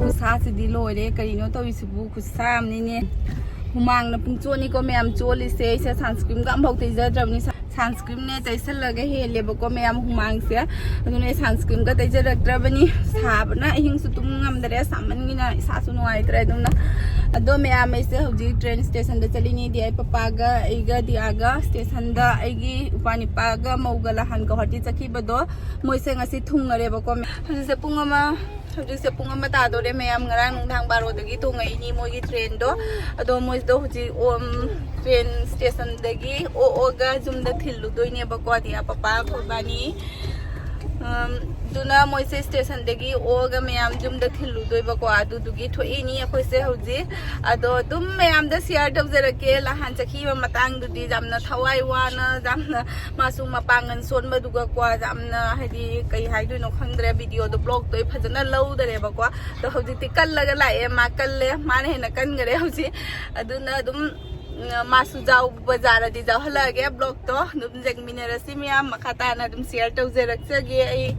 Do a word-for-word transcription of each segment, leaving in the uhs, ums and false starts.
ꯈꯨꯠꯁꯥꯁꯤꯗꯤ ꯂꯣꯏꯔꯦ, ꯀꯔꯤꯅꯣ ꯇꯧꯔꯤꯁꯤꯕꯨ? ꯈꯨꯠꯁꯥ ꯑꯃꯅꯤꯅꯦ꯫ ꯍꯨꯃꯥꯡꯅ ꯄꯨꯡ ꯆꯣꯠꯅꯤꯀꯣ ꯃꯌꯥꯝ ꯆꯣꯠꯂꯤꯁꯦ꯫ ꯑꯩꯁꯦ sunscreenꯒ ꯑꯝꯐꯥꯎ ꯇꯩꯖꯗ꯭ꯔꯕꯅꯤ꯫ Sunscreenꯅꯦ ꯇꯩꯁꯜꯂꯒ ꯍꯦꯜꯂꯦꯕꯀꯣ ꯃꯌꯥꯝ ꯍꯨꯃꯥꯡꯁꯦ꯫ ꯑꯗꯨꯅ ꯑꯩ sunscreenꯒ ꯇꯩꯖꯔꯛꯇ꯭ꯔꯕꯅꯤ꯫ ꯁꯥꯕꯅ ꯑꯍꯤꯡꯁꯨ ꯇꯨꯝ ꯉꯝꯗꯔꯦ, ꯁꯥꯃꯟꯒꯤꯅ ꯏꯁꯥꯁꯨ ꯅꯨꯡꯉꯥꯏꯇ꯭ꯔꯦ꯫ ꯑꯗꯨꯅ ꯑꯗꯣ ꯃꯌꯥꯝ, ꯑꯩꯁꯦ ꯍꯧꯖꯤꯛ train stationꯗ ꯆꯠꯂꯤꯅꯤ꯫ ꯗꯤꯌꯥꯏ ꯄꯄꯥꯒ ꯑꯩꯒ ꯗꯤꯌꯥꯒ stationꯗ ꯑꯩꯒꯤ ꯏꯄ꯭ꯋꯥ ꯅꯤꯄꯥꯒ ꯃꯧꯒ ꯂꯍꯥꯟ ꯒꯧꯍꯥꯇꯤ ꯆꯠꯈꯤꯕꯗꯣ ꯃꯣꯏꯁꯦ ꯉꯁꯤ ꯊꯨꯡꯉꯔꯦꯕꯀꯣ꯫ ꯍꯧꯖꯤꯛꯁꯦ ꯄꯨꯡ ꯑꯃ ꯍꯧꯖꯤꯛꯁꯦ ꯄꯨꯡ ꯑꯃ ꯇꯥꯗꯣꯔꯦ ꯃꯌꯥꯝ꯫ ꯉꯔꯥꯡ ꯅꯨꯡꯗꯥꯡ ꯕꯥꯔꯣꯗꯒꯤ ꯇꯣꯡꯉꯛꯏꯅꯤ ꯃꯣꯏꯒꯤ trainꯗꯣ꯫ ꯑꯗꯣ ꯃꯣꯏꯗꯣ ꯍꯧꯖꯤꯛ ꯑꯣꯝ train stationꯗꯒꯤ ꯑꯣꯛꯑꯒ ꯌꯨꯝꯗ ꯊꯤꯜꯂꯨꯗꯣꯏꯅꯦꯕꯀꯣ꯫ ꯑꯗꯤ ꯄꯄꯥ ꯑꯩꯈꯣꯏꯕꯥꯅꯤ꯫ ꯑꯝ, ꯑꯗꯨꯅ ꯃꯣꯏꯁꯦ stationꯗꯒꯤ ꯑꯣꯛꯑꯒ ꯃꯌꯥꯝ ꯌꯨꯝꯗ ꯊꯤꯜꯂꯨꯗꯣꯏꯕꯀꯣ꯫ ꯑꯗꯨꯗꯨꯒꯤ ꯊꯣꯛꯏꯅꯤ ꯑꯩꯈꯣꯏꯁꯦ ꯍꯧꯖꯤꯛ꯫ ꯑꯗꯣ ꯑꯗꯨꯝ ꯃꯌꯥꯝꯗ share ꯇꯧꯖꯔꯛꯀꯦ꯫ ꯂꯍꯥꯟ ꯆꯠꯈꯤꯕ ꯃꯇꯥꯡꯗꯨꯗꯤ ꯌꯥꯝꯅ ꯊꯋꯥꯏ ꯋꯥꯅ, ꯌꯥꯝꯅ ꯃꯥꯁꯨ ꯃꯄꯥꯡꯒꯜ ꯁꯣꯟꯕꯗꯨꯒꯀꯣ, ꯌꯥꯝꯅ ꯍꯥꯏꯗꯤ ꯀꯩ ꯍꯥꯏꯗꯣꯏꯅꯣ ꯈꯪꯗ꯭ꯔꯦ꯫ Videoꯗꯣ vlogꯗꯣ ꯑꯩ ꯐꯖꯅ ꯂꯧꯗꯔꯦꯕꯀꯣ꯫ ꯑꯗꯣ ꯍꯧꯖꯤꯛꯇꯤ ꯀꯜꯂꯒ ꯂꯥꯛꯑꯦ, ꯃꯥ ꯀꯜꯂꯦ, ꯃꯥꯅ ꯍꯦꯟꯅ ꯀꯟꯈꯔꯦ ꯍꯧꯖꯤꯛ꯫ ꯑꯗꯨꯅ ꯑꯗꯨꯝ, ꯎꯝ, ꯃꯥꯁꯨ ꯌꯥꯎꯕ ꯌꯥꯔꯗꯤ ꯌꯥꯎꯍꯜꯂꯛꯑꯒꯦ vlogꯇꯣ꯫ ꯑꯗꯨꯝ ꯌꯦꯡꯃꯤꯟꯅꯔꯁꯤ ꯃꯌꯥꯝ, ꯃꯈꯥ ꯇꯥꯅ ꯑꯗꯨꯝ share ꯇꯧꯖꯔꯛꯆꯒꯦ꯫ ꯑꯩ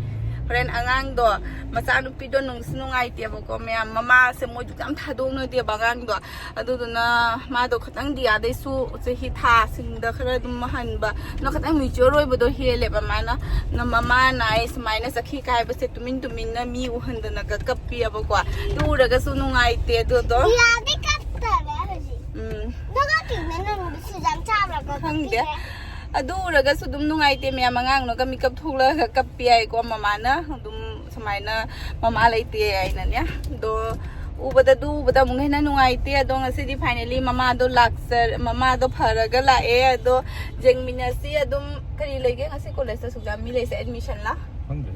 ꯍꯣꯔꯦꯟ ꯑꯉꯥꯡꯗꯣ, ꯃꯆꯥꯅꯨꯄꯤꯗꯣ ꯅꯨꯡꯁꯨ ꯅꯨꯡꯉꯥꯏꯇꯦꯕꯀꯣ ꯃꯌꯥꯝ, ꯃꯃꯥꯁꯦ ꯃꯣꯏꯗꯨ ꯌꯥꯝ ꯊꯥꯗꯣꯛꯅꯗꯦꯕ ꯑꯉꯥꯡꯗꯣ꯫ ꯑꯗꯨꯗꯨꯅ ꯃꯥꯗꯣ ꯈꯤꯇꯪ ꯗꯤꯌꯥꯗꯩꯁꯨ ꯆꯍꯤ ꯊꯥꯁꯤꯡꯗ ꯈꯔ ꯑꯗꯨꯝ ꯍꯟꯕ, ꯑꯗꯨꯅ ꯈꯤꯇꯪ mature ꯑꯣꯏꯕꯗꯣ ꯍꯦꯜꯂꯦꯕ ꯃꯥꯅ꯫ ꯑꯗꯨꯅ ꯃꯃꯥꯅ ꯑꯩ ꯁꯨꯃꯥꯏꯅ ꯆꯠꯈꯤ ꯀꯥꯏꯕꯁꯦ ꯇꯨꯃꯤꯟ ꯇꯨꯃꯤꯟꯅ ꯃꯤ ꯎꯍꯟꯗꯅꯒ ꯀꯞꯄꯤꯑꯕꯀꯣ꯫ ꯑꯗꯨ ꯎꯔꯒꯁꯨ ꯅꯨꯡꯉꯥꯏꯇꯦ ꯑꯗꯨꯗꯣ꯫ ꯗꯤꯌꯥꯗꯤ ꯀꯞꯇꯔꯦ ꯍꯧꯖꯤꯛ꯫ ꯎꯝ꯫ ꯑꯗꯨꯒ ꯀꯤꯅꯦ ꯅꯪꯗꯤ ꯁꯤꯖꯥꯝ ꯆꯥꯕ꯭ꯔꯥ ꯈꯪꯗꯦ꯫ ꯀꯞꯄꯤꯁꯦ? ꯑꯗꯨ ꯎꯔꯒꯁꯨ ꯑꯗꯨꯝ ꯅꯨꯡꯉꯥꯏꯇꯦ ꯃꯌꯥꯝ꯫ ꯑꯉꯥꯡꯅꯒ ꯃꯤꯀꯞ ꯊꯣꯛꯂꯛꯑꯒ ꯀꯞꯄꯤ ꯍꯥꯏꯀꯣ ꯃꯃꯥꯅ꯫ ꯑꯗꯨꯝ ꯁꯨꯃꯥꯏꯅ ꯃꯃꯥ ꯂꯩꯇꯦ ꯍꯥꯏꯅꯅꯦ꯫ ꯑꯗꯣ ꯎꯕꯗ, ꯑꯗꯨ ꯎꯕꯗ ꯑꯃꯨꯛ ꯍꯦꯟꯅ ꯅꯨꯡꯉꯥꯏꯇꯦ꯫ ꯑꯗꯣ ꯉꯁꯤꯗꯤ finally ꯃꯃꯥꯗꯣ ꯂꯥꯛꯆ-, ꯃꯃꯥꯗꯣ ꯐꯔꯒ ꯂꯥꯛꯑꯦ꯫ ꯑꯗꯣ ꯌꯦꯡꯃꯤꯟꯅꯁꯤ꯫ ꯑꯗꯨꯝ ꯀꯔꯤ ꯂꯩꯒꯦ ꯉꯁꯤ college ꯁꯨꯛꯌꯥꯝ ꯃꯤ ꯂꯩꯁꯦ? Admissionꯂ? ꯈꯪꯗꯦ꯫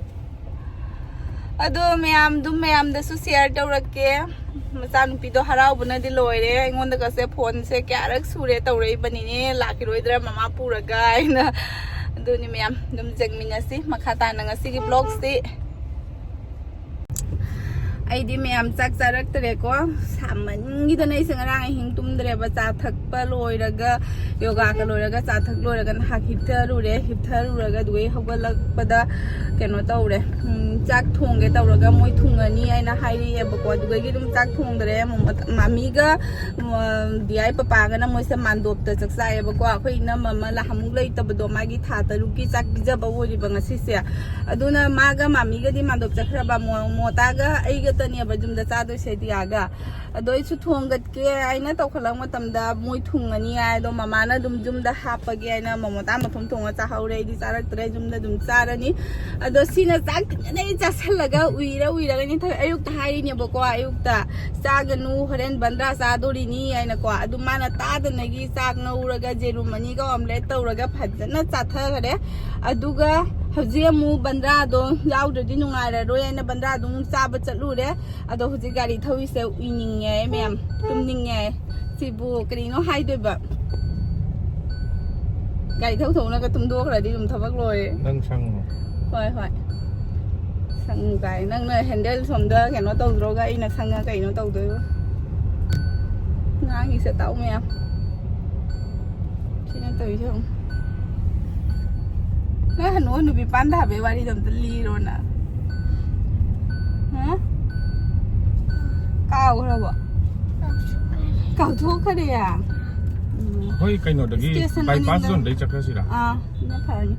ꯑꯗꯣ ꯃꯌꯥꯝ ꯑꯗꯨꯝ ꯃꯌꯥꯝꯗꯁꯨ share ꯇꯧꯔꯛꯀꯦ꯫ ꯃꯆꯥꯅꯨꯄꯤꯗꯣ ꯍꯔꯥꯎꯕꯅꯗꯤ ꯂꯣꯏꯔꯦ꯫ ꯑꯩꯉꯣꯟꯗꯒꯁꯦ phoneꯁꯦ ꯀꯌꯥꯔꯛ ꯁꯨꯔꯦ ꯇꯧꯔꯛꯏꯕꯅꯤꯅꯦ, ꯂꯥꯛꯈꯤꯔꯣꯏꯗ꯭ꯔꯥ ꯃꯃꯥ ꯄꯨꯔꯒ ꯍꯥꯏꯅ꯫ ꯑꯗꯨꯅꯤ ꯃꯌꯥꯝ ꯑꯗꯨꯝ ꯌꯦꯡꯃꯤꯟꯅꯁꯤ ꯃꯈꯥ ꯇꯥꯅ ꯉꯁꯤꯒꯤ vlogꯁꯤ꯫ ꯑꯩꯗꯤ ꯃꯌꯥꯝ ꯆꯥꯛ ꯆꯥꯔꯛꯇ꯭ꯔꯦꯀꯣ, ꯁꯥꯃꯟꯈꯤꯗꯅ ꯑꯩꯁꯦ ꯉꯔꯥꯡ ꯑꯍꯤꯡ ꯇꯨꯝꯗ꯭ꯔꯦꯕ꯫ ꯆꯥ ꯊꯛꯄ ꯂꯣꯏꯔꯒ, ꯌꯣꯒꯥꯒ ꯂꯣꯏꯔꯒ ꯆꯥ ꯊꯛ ꯂꯣꯏꯔꯒ ꯉꯥꯏꯍꯥꯛ ꯍꯤꯞꯊꯔꯨꯔꯦ꯫ ꯍꯤꯞꯊꯔꯨꯔꯒ ꯑꯗꯨꯒ ꯑꯩ ꯍꯧꯒꯠꯂꯛꯄꯗ ꯀꯩꯅꯣ ꯇꯧꯔꯦ, ꯎꯝ, ꯆꯥꯛ ꯊꯣꯡꯒꯦ ꯇꯧꯔꯒ ꯃꯣꯏ ꯊꯨꯡꯉꯅꯤ ꯍꯥꯏꯅ ꯍꯥꯏꯔꯛꯑꯦꯕꯀꯣ꯫ ꯑꯗꯨꯗꯒꯤ ꯑꯗꯨꯝ ꯆꯥꯛ ꯊꯣꯡꯗ꯭ꯔꯦ꯫ ꯃꯣꯃꯣ-, ꯃꯥꯃꯤꯒ, ꯎꯝ, ꯗꯤꯌꯥꯏ ꯄꯄꯥꯒꯅ ꯃꯣꯏꯁꯦ ꯃꯥꯟꯗꯣꯞꯇ ꯆꯥꯛ ꯆꯥꯏꯌꯦꯕꯀꯣ꯫ ꯑꯩꯈꯣꯏ ꯏꯅꯝꯃ ꯑꯃ ꯂꯥꯍꯃꯨꯛ ꯂꯩꯇꯕꯗꯣ, ꯃꯥꯒꯤ ꯊꯥ ꯇꯔꯨꯛꯀꯤ ꯆꯥꯛ ꯄꯤꯖꯕ ꯑꯣꯏꯔꯤꯕ ꯉꯁꯤꯁꯦ꯫ ꯑꯗꯨꯅ ꯃꯥꯒ ꯃꯥꯃꯤꯒꯗꯤ ꯃꯥꯟꯗꯣꯞ ꯆꯠꯈ꯭ꯔꯕ꯫ ꯃꯣ-, ꯃꯣꯇꯥꯒ ꯑꯩꯒꯇꯅꯦꯕ ꯌꯨꯝꯗ ꯆꯥꯗꯣꯏꯁꯦ, ꯗꯤꯌꯥꯒ꯫ ꯑꯗꯣ ꯑꯩꯁꯨ ꯊꯣꯡꯒꯠꯀꯦ ꯍꯥꯏꯅ ꯇꯧꯈꯠꯂꯛꯄ ꯃꯇꯝꯗ ꯃꯣꯏ ꯊꯨꯡꯉꯅꯤ ꯍꯥꯏ꯫ ꯑꯗꯣ ꯃꯃꯥꯅ ꯑꯗꯨꯝ ꯌꯨꯝꯗ ꯍꯥꯞꯄꯒꯦ ꯍꯥꯏꯅ ꯃꯣꯃꯣꯇꯥ ꯃꯊꯨꯝ ꯊꯣꯡꯉ ꯆꯥꯍꯧꯔꯦ꯫ ꯑꯩꯗꯤ ꯆꯥꯔꯛꯇ꯭ꯔꯦ, ꯌꯨꯝꯗ ꯑꯗꯨꯝ ꯆꯥꯔꯅꯤ꯫ ꯑꯗꯣ ꯁꯤꯅ ꯆꯥꯛ ꯊꯤꯅ ꯑꯩ ꯆꯥꯁꯜꯂꯒ ꯎꯏꯔ ꯎꯏꯔꯒꯅꯤ ꯊ-, ꯑꯌꯨꯛꯇ ꯍꯥꯏꯔꯤꯅꯦꯕꯀꯣ, ꯑꯌꯨꯛꯇ ꯆꯥꯒꯅꯨ, ꯍꯣꯔꯦꯟ ꯕꯟꯗ꯭ꯔꯥ ꯆꯥꯗꯣꯔꯤꯅꯤ ꯍꯥꯏꯅꯀꯣ꯫ ꯑꯗꯨ ꯃꯥꯅ ꯇꯥꯗꯅꯒꯤ ꯆꯥꯛ ꯉꯧꯔꯒ ꯖꯦꯔꯨꯝ ꯑꯅꯤꯒ ꯑꯣꯝꯂꯦꯠ ꯇꯧꯔꯒ ꯐꯖꯅ ꯆꯥꯊꯈꯔꯦ꯫ ꯑꯗꯨꯒ ꯍꯧꯖꯤꯛ ꯑꯃꯨꯛ ꯕꯟꯗ꯭ꯔꯥꯗꯣ ꯌꯥꯎꯗ꯭ꯔꯗꯤ ꯅꯨꯡꯉꯥꯏꯔꯔꯣꯏ ꯍꯥꯏꯅ ꯕꯟꯗ꯭ꯔꯥꯗꯣ ꯑꯃꯨꯛ ꯆꯥꯕ ꯆꯠꯂꯨꯔꯦ꯫ ꯑꯗꯣ ꯍꯧꯖꯤꯛ ꯒꯥꯔꯤ ꯊꯧꯔꯤꯁꯦ ꯎꯏꯅꯤꯡꯉꯦ ꯃꯌꯥꯝ, ꯇꯨꯝꯅꯤꯡꯉꯦ꯫ ꯁꯤꯕꯨ ꯀꯔꯤꯅꯣ ꯍꯥꯏꯗꯣꯏꯕ? ꯒꯥꯔꯤ ꯊꯧ ꯊꯧꯅꯒ ꯇꯨꯝꯗꯣꯛꯈ꯭ꯔꯗꯤ ꯑꯗꯨꯝ ꯊꯕꯛ ꯂꯣꯏꯔꯦ꯫ ꯅꯪ ꯁꯪꯉꯣ꯫ ꯍꯣꯏ, ꯍꯣꯏ꯫ ꯁꯪꯉꯨ ꯀꯥꯏ꯫ ꯅꯪꯅ ꯍꯦꯟꯗꯜ ꯁꯣꯝꯗ ꯀꯩꯅꯣ ꯇꯧꯗ꯭ꯔꯣꯒ ꯑꯩꯅ ꯁꯪꯉ ꯀꯩꯅꯣ ꯇꯧꯗꯣꯏꯕ? ꯉꯥꯡꯉꯤꯁꯦ ꯇꯥꯎ ꯃꯌꯥꯝ꯫ ꯁꯤꯅ ꯇꯧꯔꯤꯁꯦ ꯌꯦꯡꯉꯨ꯫ ꯅꯣꯏ ꯍꯅꯨ ꯍꯅꯨꯕꯤ ꯄꯥꯟꯗ ꯍꯥꯏꯕꯩ ꯋꯥꯔꯤꯗꯣ ꯑꯝꯇ ꯂꯤꯔꯣꯅ꯫ ꯍꯥ? ꯀꯥꯎꯈ꯭ꯔꯕꯣ? ꯀꯥꯎꯊꯣꯛꯈ꯭ꯔꯦ꯫ ꯎꯝ꯫ ꯍꯣꯏ, ꯀꯩꯅꯣꯗꯒꯤ ꯁ꯭ꯇꯦꯁꯟ ꯕꯥꯏꯄꯥꯁ ꯃꯅꯤꯡꯗ꯫ ꯖꯣꯟꯗꯒꯤ ꯆꯠꯈ꯭ꯔꯁꯤꯔꯥ? ꯑꯥ, ꯑꯗꯨꯅ ꯐꯔꯅꯤ꯫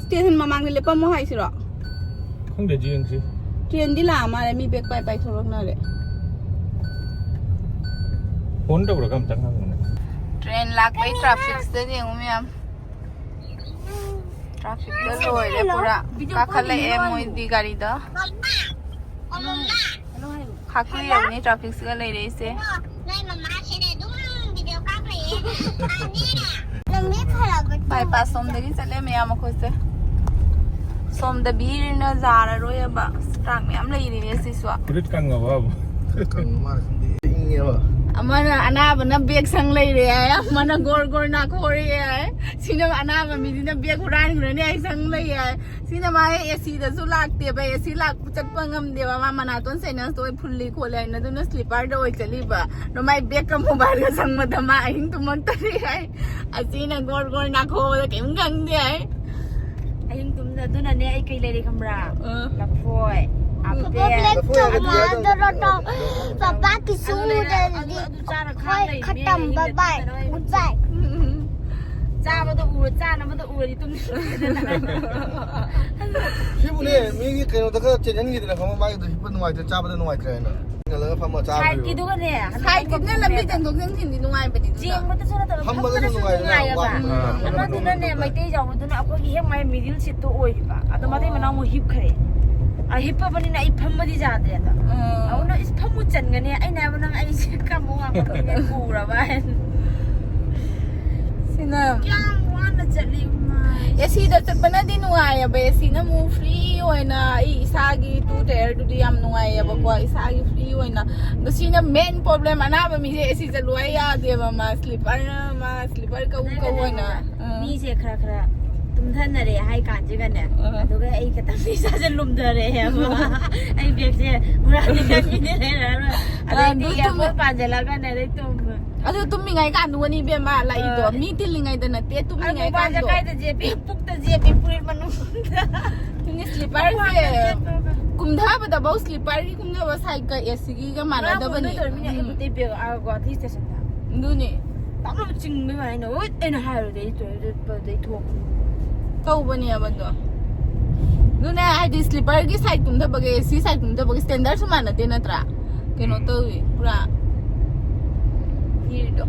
ꯁ꯭ꯇꯦꯁꯟ ꯃꯃꯥꯡꯗ ꯂꯦꯞꯄꯝꯃꯣ ꯍꯥꯏꯁꯤꯔꯣ? ꯈꯪꯗꯦ, ꯌꯦꯡꯁꯤ꯫ ꯇ꯭ꯔꯦꯟꯗꯤ ꯂꯥꯛꯑ ꯃꯥꯜꯂꯦ, ꯃꯤ ꯕꯦꯛ ꯄꯥꯏ ꯄꯥꯏ ꯊꯣꯛꯂꯛꯅꯔꯦ꯫ ꯐꯣꯟ ꯇꯧꯔꯒ ꯑꯝꯇꯪ ꯍꯪꯉꯨꯅꯦ꯫ ꯇ꯭ꯔꯦꯟ ꯂꯥꯛꯄꯩ ꯇ꯭ꯔꯥꯐꯤꯛꯁꯤꯗꯗꯤ ꯌꯦꯡꯉꯨ ꯃꯌꯥꯝ꯫ ꯇ꯭ꯔꯥꯐꯤꯛꯇ ꯂꯣꯏꯔꯦ ꯄꯨꯔꯥ꯫ ꯀꯥꯈꯠꯂꯛꯑꯦ ꯃꯣꯏꯗꯤ ꯒꯥꯔꯤꯗ꯫ ꯈꯥꯛꯂꯤꯔꯕꯅꯤ ꯇ꯭ꯔꯥꯐꯤꯛꯁꯤꯒ ꯂꯩꯔꯛꯏꯁꯦ꯫ ꯅꯣꯏ ꯃꯃꯥꯁꯤꯅꯦ ꯑꯗꯨꯝ ꯚꯤꯗꯤꯑꯣ ꯀꯥꯞ ꯂꯩꯌꯦ꯫ ꯂꯝꯕꯤ ꯐꯔꯕ꯫ ꯕꯥꯏꯄꯥꯁ ꯁꯣꯝꯗꯒꯤ ꯆꯠꯂꯦ ꯃꯌꯥꯝ ꯑꯩꯈꯣꯏꯁꯦ꯫ ꯁꯣꯝꯗ ꯚꯤꯔꯅ ꯌꯥꯔꯔꯣꯏꯕ꯫ ꯇ꯭ꯔꯥꯛ ꯃꯌꯥꯝ ꯂꯩꯔꯤꯅꯦ ꯁꯤꯁꯨ꯫ ꯐꯨꯔꯤꯠ ꯀꯪꯉꯕ ꯍꯥꯏꯕꯨ? ꯀꯪꯉ ꯃꯥꯜꯂꯦ ꯁꯣꯝꯗꯤ꯫ ꯏꯪꯉꯦꯕ꯫ ꯑꯃꯅ ꯑꯅꯥꯕꯅ ꯕꯦꯛ ꯁꯪ ꯂꯩꯔꯦ ꯍꯥꯏ, ꯑꯃꯅ ꯒꯣꯔ ꯒꯣꯔ ꯅꯥꯈꯣꯔꯦ ꯍꯥꯏ꯫ ꯁꯤꯅ ꯑꯅꯥꯕ ꯃꯤꯗꯨꯅ ꯕꯦꯛ ꯍꯨꯔꯥꯟꯈ꯭ꯔꯅꯤ ꯍꯥꯏ, ꯁꯪ ꯂꯩ ꯍꯥꯏ꯫ ꯁꯤꯅ ꯃꯥ ꯑꯦ ꯁꯤꯗꯁꯨ ꯂꯥꯛꯇꯦꯕ, ꯑꯦ ꯁꯤ ꯂꯥꯛꯄ ꯆꯠꯄ ꯉꯝꯗꯦꯕ, ꯃꯥ ꯃꯅꯥꯇꯣꯟ ꯁꯥꯏꯅꯁꯇꯣ ꯑꯣꯏ ꯐꯨꯜꯂꯤ ꯈꯣꯠꯂꯦ ꯍꯥꯏꯅ, ꯑꯗꯨꯅ ꯁ꯭ꯂꯤꯄꯔꯗ ꯑꯣꯏ ꯆꯠꯂꯤꯕ꯫ ꯑꯗꯣ ꯃꯥꯏ ꯕꯦꯛꯀ ꯃꯣꯕꯥꯏꯜꯒ ꯁꯪꯕꯗ ꯃꯥ ꯑꯍꯤꯡ ꯇꯨꯝꯃꯛꯇꯔꯦ ꯍꯥꯏ꯫ ꯑꯁꯤꯅ ꯒꯣꯔ ꯒꯣꯔ ꯅꯥꯈꯣꯛꯑꯒ ꯀꯩꯝ ꯈꯪꯗꯦ ꯍꯥꯏ꯫ ꯑꯍꯤꯡ ꯇꯨꯝꯗ, ꯑꯗꯨꯅꯅꯦ ꯑꯩ ꯀꯩ ꯂꯩꯔꯤ ꯈꯪꯕ꯭ꯔꯥ? ꯑ꯫ ꯂꯐꯣꯏ, ꯄꯄꯥ ꯑꯄꯦꯜ꯫ ꯄ꯭ꯂꯦꯠ ꯂꯐꯣꯏ ꯍꯥꯏꯔꯗꯤ ꯊꯝꯃꯣ, ꯌꯥꯗꯕꯅꯤ꯫ ꯗꯣꯔꯣꯇꯣ, ꯄꯄꯥ ꯀꯤꯁꯨ ꯑꯗꯨ ꯂꯩꯔꯦ, ꯂꯩꯔꯗꯤ ꯑꯗꯨ, ꯑꯗꯨ ꯆꯥꯔ ꯈꯥꯡ ꯍꯣꯏ, ꯂꯩꯔꯤꯅꯦ ꯈꯇꯝ, ꯑꯍꯤꯡꯗ ꯕꯥꯏ ꯕꯥꯏ, ꯇꯨꯝꯗꯅ ꯍꯣꯏ꯫ ꯒꯨꯗ ꯕꯥꯏ꯫ ꯎꯝ꯫ ꯆꯥꯕꯗꯣ ꯎꯔ, ꯆꯥꯅꯕꯗꯣ ꯎꯔꯗꯤ ꯇꯨꯝꯅꯤꯡꯉꯦꯗꯅ꯫ ꯁꯤꯕꯨꯅꯦ, ꯃꯤꯒꯤ ꯀꯩꯅꯣꯗꯒ ꯆꯦꯟꯍꯟꯈꯤꯗꯅ ꯈꯪꯕ, ꯃꯥꯒꯤꯗꯣ ꯍꯤꯞꯄ ꯅꯨꯡꯉꯥꯏꯇ꯭ꯔꯦ, ꯆꯥꯕꯗ ꯅꯨꯡꯉꯥꯏꯇ꯭ꯔꯦ ꯍꯥꯏꯅ꯫ ꯆꯦꯟꯍꯜꯂꯒ ꯐꯝꯃ ꯆꯥꯔꯨꯏꯕ꯫ ꯁꯥꯏꯠꯀꯤꯗꯨꯒꯅꯦ, ꯁꯥꯏꯠꯀꯤꯗꯨꯅ ꯂꯝꯕꯤ ꯆꯦꯟꯊꯣꯛ ꯆꯦꯟꯁꯤꯟꯗꯤ ꯅꯨꯡꯉꯥꯏꯕꯅꯤꯗꯅ꯫ ꯆꯦꯟꯕꯗꯁꯨ ꯅꯠꯇꯕ ꯐꯝꯕꯗꯁꯨ ꯐꯝꯕꯗꯁꯨ ꯅꯨꯡꯉꯥꯏꯗꯅ, ꯅꯨꯡꯉꯥꯏꯌꯦꯕ꯫ ꯋꯥꯀꯤꯡ ꯎꯝ꯫ ꯆꯦꯟꯕꯗ꯫ ꯑꯃꯗꯨꯅꯅꯦ, ꯃꯩꯇꯩ ꯆꯥꯎꯕꯗꯨꯅ ꯑꯩꯈꯣꯏꯒꯤ ꯍꯦꯛ ꯃꯌꯥꯏ ꯃꯤꯗꯤꯜ ꯁꯤꯠꯇꯣ ꯑꯣꯏꯔꯤꯕ꯫ ꯑꯗꯣ ꯃꯇꯩ ꯑꯣ꯫ ꯃꯅꯥꯎ ꯑꯃꯨꯛ ꯍꯤꯞꯈ꯭ꯔꯦ꯫ ꯑ, ꯍꯤꯞꯄꯕꯅꯤꯅ ꯑꯩ ꯐꯝꯕꯗꯤ ꯌꯥꯗ꯭ꯔꯦ ꯑꯗꯣ꯫ ꯎꯝ꯫ ꯑꯗꯨꯅ ꯏꯁ ꯐꯝꯃꯨ ꯆꯟꯒꯅꯤ꯫ ꯑꯩꯅ ꯍꯥꯏꯕ, "ꯅꯪ ꯑꯩꯁꯦ ꯀꯃꯨꯛ ꯋꯥꯡꯈꯠꯄꯅꯦ ꯄꯨꯔꯕ?" ꯍꯥꯏꯅ꯫ ꯁꯤꯅ ꯀꯌꯥꯝ ꯋꯥꯅ ꯆꯠꯂꯤ ꯃꯥꯏ꯫ ꯑꯦ ꯁꯤꯗ ꯆꯠꯄꯅꯗꯤ ꯅꯨꯡꯉꯥꯏꯌꯦꯕ꯫ ꯑꯦ ꯁꯤꯅ ꯑꯃꯨꯛ ꯐ꯭ꯔꯤ ꯑꯣꯏꯅ ꯑꯩ ꯏꯁꯥꯒꯤ ꯇꯨ ꯇꯌꯔꯗꯨꯗꯤ ꯌꯥꯝ ꯅꯨꯡꯉꯥꯏꯌꯦꯕꯀꯣ, ꯏꯁꯥꯒꯤ ꯐ꯭ꯔꯤ ꯑꯣꯏꯅ꯫ ꯑꯗꯣ ꯁꯤꯅ ꯃꯦꯟ ꯄ꯭ꯔꯣꯕ꯭ꯂꯦꯝ, ꯑꯅꯥꯕ ꯃꯤꯁꯦ ꯑꯦ ꯁꯤ ꯆꯠꯂꯨ ꯍꯥꯏ ꯌꯥꯗꯦꯕ꯫ ꯃꯥ ꯁ꯭ꯂꯤꯄꯔꯅ, ꯃꯥ ꯁ꯭ꯂꯤꯄꯔ ꯀꯧ ꯀꯧ ꯑꯣꯏꯅ꯫ ꯑꯥ꯫ ꯃꯤꯁꯦ ꯈꯔ ꯈꯔ ꯇꯨꯝꯊꯅꯔꯦ ꯍꯥꯏ ꯀꯥꯟꯁꯤꯒꯅꯦ, ꯑꯥ꯫ ꯑꯗꯨꯒ ꯑꯩ ꯈꯤꯇꯪ ꯏꯁꯥꯁꯦ ꯂꯨꯝꯊꯔꯛꯑꯦꯕ꯫ ꯑꯩ ꯕꯦꯒꯁꯦ ꯍꯨꯔꯥꯟꯅꯤꯡꯉꯥꯏ ꯃꯤꯗꯤ ꯂꯩꯔꯔꯣꯏ꯫ ꯑꯗꯩꯗꯤ ꯑꯗꯨ ꯇꯨꯝ- ꯑꯦꯌꯥꯔꯄꯣꯔꯠ ꯄꯥꯟꯁꯤꯜꯂꯒꯅꯦ ꯑꯗꯩ ꯇꯨꯝꯕ꯫ ꯑꯗꯨ ꯇꯨꯝꯃꯤꯉꯩ ꯀꯥꯟꯗꯨꯒꯅꯤ ꯏꯕꯦꯝꯃ ꯂꯥꯛꯏꯗꯣ꯫ ꯑꯥ꯫ ꯃꯤ ꯇꯤꯜꯂꯤꯉꯩꯗ ꯅꯠꯇꯦ, ꯑꯗꯨ ꯇꯨꯝꯃꯤꯉꯩ ꯃꯣꯕꯥꯏꯜꯁꯦ ꯀꯥꯟꯗꯣ꯫ ꯀꯥꯏꯗ ꯆꯦꯞꯄꯤ? ꯄꯨꯛꯇ ꯆꯦꯞꯄꯤ, ꯐꯨꯔꯤꯠ ꯃꯅꯨꯡꯗ꯫ ꯑꯗꯨꯅꯤ ꯁ꯭ꯂꯤꯄꯔꯁꯦ ꯃꯄꯥꯟꯗ ꯆꯦꯞꯄꯒ꯫ ꯀꯨꯝꯊꯕꯗꯐꯧ ꯁ꯭ꯂꯤꯄꯔꯒꯤ ꯀꯨꯝꯊꯕ ꯁꯥꯏꯠꯀ ꯑꯦ ꯁꯤꯒꯤꯒ ꯉꯔꯥꯡ ꯃꯥꯟꯅꯗꯕꯅꯤ꯫ ꯀꯨꯝꯊꯗꯣꯏꯃꯤꯅ ꯎꯝ꯫ ꯑꯩꯕꯨ ꯇꯦꯕꯦꯛ, ꯑꯥ, ꯒꯨꯍꯥꯇꯤ ꯁ꯭ꯇꯦꯁꯟꯗ꯫ ꯑꯗꯨꯅꯤ꯫ ꯇꯞꯅ ꯆꯤꯡꯕꯩ ꯋꯥꯅꯤꯅ, ꯍꯣꯏ, ꯑꯩꯅ ꯍꯥꯏꯔꯨꯔꯗꯤ ꯑꯩ ꯇꯣꯏꯂꯦꯠ ꯆꯠꯄꯗꯩ ꯊꯣꯛꯈ꯭ꯔꯦ꯫ ꯇꯧꯕꯅꯦꯕ ꯑꯗꯣ꯫ ꯑꯗꯨꯅꯦ ꯍꯥꯏꯗꯤ ꯁ꯭ꯂꯤꯄꯔꯒꯤ ꯁꯥꯏꯠ ꯀꯨꯝꯊꯕꯒ ꯑꯦ ꯁꯤ ꯁꯥꯏꯠ ꯀꯨꯝꯊꯕꯒ ꯁ꯭ꯇꯦꯟꯗꯔꯁꯨ ꯃꯥꯟꯅꯗꯦ ꯅꯠꯇ꯭ꯔꯥ? ꯀꯩꯅꯣ ꯇꯧꯏ ꯄꯨꯔꯥ꯫ ꯍꯤꯔꯗꯣ꯫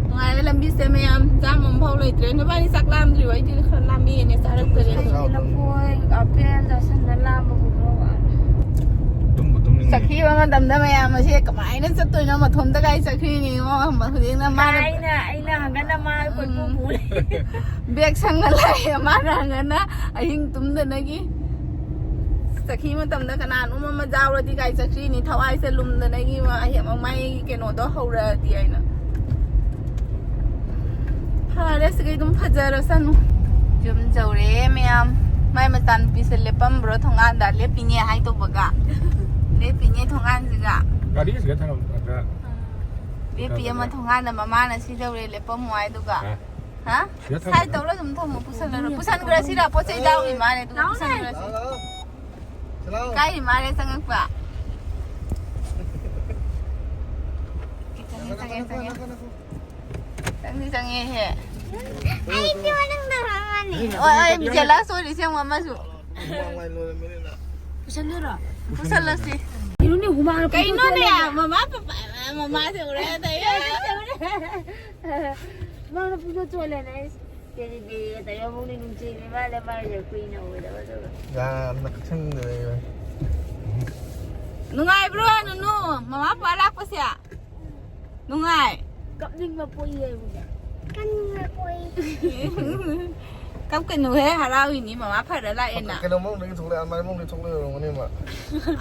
ꯅꯨꯡꯉꯥꯏꯔꯦ ꯂꯝꯕꯤꯁꯦ ꯃꯌꯥꯝ, ꯆꯥꯝꯃ ꯑꯃ ꯐꯥꯎ ꯂꯩꯇ꯭ꯔꯦ꯫ ꯅꯕꯥꯅꯤ ꯆꯥꯛ ꯂꯥꯝꯗ꯭ꯔꯤꯕꯣ? ꯑꯩꯗꯤ ꯈꯔ ꯂꯥꯝꯃꯛꯑꯦꯅꯦ, ꯆꯥꯔꯛꯇꯔꯦ꯫ ꯆꯥꯛ ꯆꯥꯎꯗꯣꯏꯅꯤ꯫ ꯂꯐꯣꯏ, ꯑꯄꯦꯜ ꯆꯥꯁꯟꯅ ꯂꯥꯝꯕꯕꯨ ꯈꯔ ꯋꯥꯔꯦ꯫ ꯇꯨꯝꯕꯨ ꯇꯨꯝꯅꯤꯡꯉꯦ꯫ ꯆꯠꯈꯤꯕ ꯃꯇꯝꯗ ꯃꯌꯥꯝ ꯑꯁꯦ ꯀꯃꯥꯏꯅ ꯆꯠꯇꯣꯏꯅꯣ? ꯃꯊꯣꯝꯗ ꯀꯥꯏ ꯆꯠꯈ꯭ꯔꯤꯅꯤ ꯏꯉꯣ? ꯍꯧꯖꯤꯛꯅ ꯃꯥꯅ ꯑꯩꯅ, ꯑꯩꯅ ꯍꯪꯒꯠꯅ ꯃꯥ ꯀꯣꯏꯄꯨ ꯎꯝ꯫ ꯄꯨ ꯂꯩ꯫ ꯕꯦꯛ ꯁꯪꯉ ꯂꯥꯛꯑꯦ ꯃꯥꯅ ꯍꯪꯒꯠꯅ ꯑꯍꯤꯡ ꯇꯨꯝꯗꯅꯒꯤ꯫ ꯆꯠꯈꯤ ꯃꯇꯝꯗ ꯀꯅꯥꯅꯣꯝ ꯑꯃ ꯌꯥꯎꯔꯗꯤ ꯀꯥꯏ ꯆꯠꯈ꯭ꯔꯤꯅꯤ, ꯊꯋꯥꯏꯁꯦ ꯂꯨꯝꯗꯅ ꯑꯩꯒꯤ ꯑꯃ ꯑꯍꯦꯛ ꯑꯃ ꯃꯥꯏ ꯀꯩꯅꯣꯗꯣ ꯍꯧꯔꯛꯑꯗꯤ ꯑꯩꯅ꯫ ꯐꯔꯦ, ꯁꯤꯒ ꯑꯗꯨꯝ ꯐꯖꯔꯁꯅꯨ꯫ ꯌꯨꯝ ꯌꯧꯔꯦ ꯃꯌꯥꯝ꯫ ꯃꯥꯏ ꯃꯆꯥꯅꯨꯄꯤꯁꯦ ꯂꯦꯞꯄꯝꯕ꯭ꯔꯣ ꯊꯣꯡꯒꯥꯟꯗ? ꯂꯦꯞꯄꯤꯅꯦ ꯍꯥꯏ ꯇꯧꯕꯒ꯫ ꯂꯦꯞꯄꯤꯅꯦ ꯊꯣꯡꯒꯥꯟꯁꯤꯒ꯫ ꯒꯥꯔꯤꯁꯤꯒ ꯊꯅꯝꯗ꯭ꯔꯥ? ꯂꯦꯞꯄꯤ ꯑꯃ ꯊꯣꯡꯒꯥꯟꯗ, ꯃꯃꯥꯅ ꯁꯤ ꯌꯧꯔꯦ ꯂꯦꯞꯄꯝꯃꯣ ꯍꯥꯏꯗꯨꯒ꯫ ꯍꯥ? ꯍꯥ? ꯁꯤꯗ ꯊꯝ-, ꯁꯥꯏ ꯇꯧꯔ ꯑꯗꯨꯝ ꯊꯝꯃꯣ꯫ ꯄꯨꯁꯜꯂꯔꯣ꯫ ꯄꯨꯁꯟꯈ꯭ꯔꯁꯤꯔ? ꯄꯣꯠ ꯆꯩ ꯌꯥꯎꯔꯤ ꯃꯥꯜꯂꯦ ꯑꯗꯨꯒ ꯄꯨꯁꯟꯈ꯭ꯔꯁꯤ꯫ ꯀꯥꯏꯔꯤ ꯃꯥꯜꯂꯦ ꯆꯪꯉꯛꯄ꯫ ꯆꯪꯉꯦ, ꯆꯪꯉꯦ, ꯆꯪꯉꯦ꯫ ꯆꯪꯗꯤ ꯆꯪꯉꯦꯍꯦ꯫ ꯑꯩꯗꯤ ꯃꯅꯨꯡꯗ ꯐꯝꯃꯅꯤ꯫ ꯑꯣ, ꯑꯩ jealous ꯑꯣꯏꯔꯤꯁꯦ ꯌꯦꯡꯉꯣ ꯑꯃꯁꯨ꯫ ꯄꯨꯁꯟꯗꯣꯏꯔꯣ? ꯄꯨꯁꯜꯂꯁꯤ꯫ ꯀꯩꯅꯣꯅꯦ, ꯍꯨꯃꯥꯡꯅ ꯄꯨꯡꯊꯣꯛ ꯀꯩꯅꯣꯅꯦ, ꯊꯣꯛꯑꯦ꯫ ꯃꯃꯥ ꯄꯄꯥ, ꯃꯃꯥꯁꯦ ꯎꯔꯦ ꯑꯗꯩ꯫ ꯍꯨꯃꯥꯡꯅ ꯄꯨꯡꯊꯣꯛ ꯊꯣꯛꯍꯜꯂꯦꯅꯦ ꯑꯩꯁꯦ꯫ ꯀꯦꯖꯤ ꯀꯦꯖꯤꯒ ꯇꯧꯔꯒ ꯑꯃꯨꯛꯅꯦ ꯅꯨꯡꯆꯦꯡꯅꯦ ꯃꯥꯅꯦ ꯃꯥꯏꯁꯦ ꯀꯨꯏꯅ ꯑꯣꯏꯗꯕ ꯑꯗꯨꯒ꯫ ꯌꯥꯝꯅ ꯀꯛꯁꯟꯗꯅ ꯂꯩꯕ꯫ ꯅꯨꯡꯉꯥꯏꯕ꯭ꯔꯣ ꯅꯨꯅꯨ? ꯃꯃꯥ ꯄꯄꯥ ꯂꯥꯛꯄꯁꯦ? ꯅꯨꯡꯉꯥꯏ꯫ ꯀꯞꯅꯤꯡꯕ ꯄꯣꯛꯏ ꯑꯩꯕꯨꯗꯤ꯫ ꯀꯞꯅꯤꯡꯕ ꯄꯣꯛꯏ꯫ ꯀꯞꯀꯅꯨꯍꯦ, ꯍꯔꯥꯎꯏꯅꯤ ꯃꯃꯥ ꯐꯔ ꯂꯥꯛꯑꯦꯅ꯫ ꯀꯩꯅꯣ ꯃꯅꯨꯡꯗꯒꯤ ꯊꯣꯛꯂꯛꯑꯦ, ꯑꯜꯃꯥꯔꯤ ꯃꯅꯨꯡꯗꯒꯤ ꯊꯣꯛꯂꯛꯑꯦ ꯑꯣꯏꯔꯝꯒꯅꯤ ꯃꯥ꯫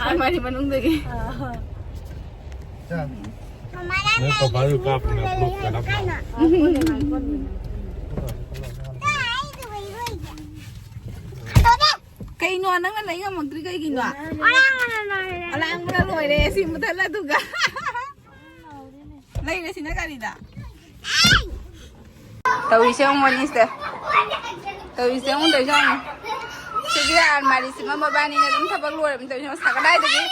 ꯑꯜꯃꯥꯔꯤ ꯃꯅꯨꯡꯗꯒꯤ꯫ ꯑꯥ꯫ ꯆꯥ꯫ ꯃꯃꯥꯅ ꯅꯣꯏ ꯄꯄꯥꯁꯨ ꯀꯥꯞꯄꯅ ꯄꯨꯂꯞ ꯀꯅꯥ ꯄꯥꯝꯃꯤ? ꯀꯩꯅꯣ ꯅꯪꯅ ꯂꯩ ꯉꯝꯃꯛꯇ꯭ꯔꯤ ꯀꯩꯒꯤꯅꯣ? ꯑꯂꯥꯡꯕꯅ ꯂꯣꯏꯔꯦ, ꯁꯤ ꯃꯨꯊꯠꯂ ꯑꯗꯨꯒ꯫ ꯂꯩꯔꯦ ꯁꯤꯅ ꯒꯥꯔꯤꯗ꯫ ꯇꯧꯔꯤꯁꯦ ꯌꯦꯡꯉꯨꯅꯦ ꯁꯤꯗ꯫ ꯇꯧꯔꯤꯁꯦ ꯌꯦꯡꯉꯨ, ꯇꯧꯔꯤꯁꯦ ꯌꯦꯡꯉꯨ꯫ ꯁꯤꯒꯤ ꯑꯜꯃꯥꯔꯤꯁꯤꯃ ꯃꯕꯥꯅꯤꯅ ꯑꯗꯨꯝ ꯊꯕꯛ ꯂꯣꯏꯔꯕꯅꯤ ꯇꯧꯔꯤꯁꯦ꯫ ꯃꯁꯥ ꯀꯗꯥꯏꯗꯒꯤ,